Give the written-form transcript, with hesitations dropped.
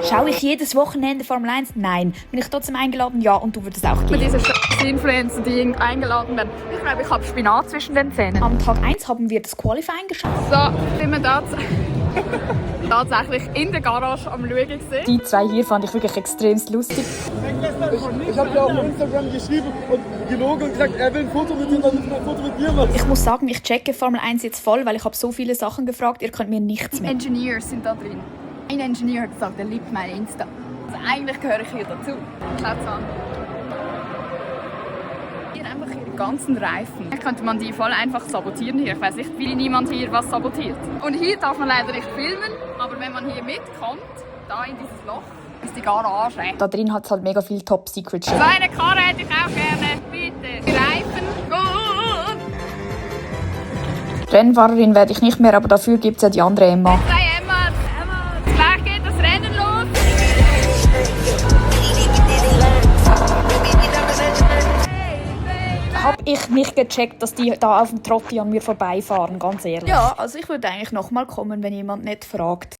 Schaue ich jedes Wochenende Formel 1? Nein. Bin ich trotzdem eingeladen? Ja, und du würdest auch Mit gehen. diesen Influencer, die eingeladen werden. Ich glaube, ich habe Spinat zwischen den Zähnen. Am Tag 1 haben wir das Qualifying geschaut. So, sind wir tatsächlich in der Garage am Schauen gewesen. Die zwei hier fand ich wirklich extrem lustig. Ich habe ja auch auf Instagram geschrieben und gelogen und gesagt, er will ein Foto mit dir, damit ich ein Foto mit dir mache. Ich muss sagen, ich checke Formel 1 jetzt voll, weil ich habe so viele Sachen gefragt, ihr könnt mir nichts mehr. Engineers sind da drin. Ein Engineer hat gesagt, er liebt mein Insta. Also eigentlich gehöre ich hier dazu. Schaut's an. Hier einfach ihre ganzen Reifen. Vielleicht könnte man die voll einfach sabotieren hier. Ich weiß nicht, wie niemand hier was sabotiert. Und hier darf man leider nicht filmen, aber wenn man hier mitkommt, da in dieses Loch, ist die Garage. Da drin hat es halt mega viel Top-Secret-Shit. So eine Karre hätte ich auch gerne. Bitte. Die Reifen, gut. Rennfahrerin werde ich nicht mehr, aber dafür gibt es ja die andere Emma. Zwei Emma. Gleich geht das Rennen los. Habe ich nicht gecheckt, dass die da auf dem Trotti an mir vorbeifahren, ganz ehrlich. Ja, also ich würde eigentlich nochmal kommen, wenn jemand nicht fragt.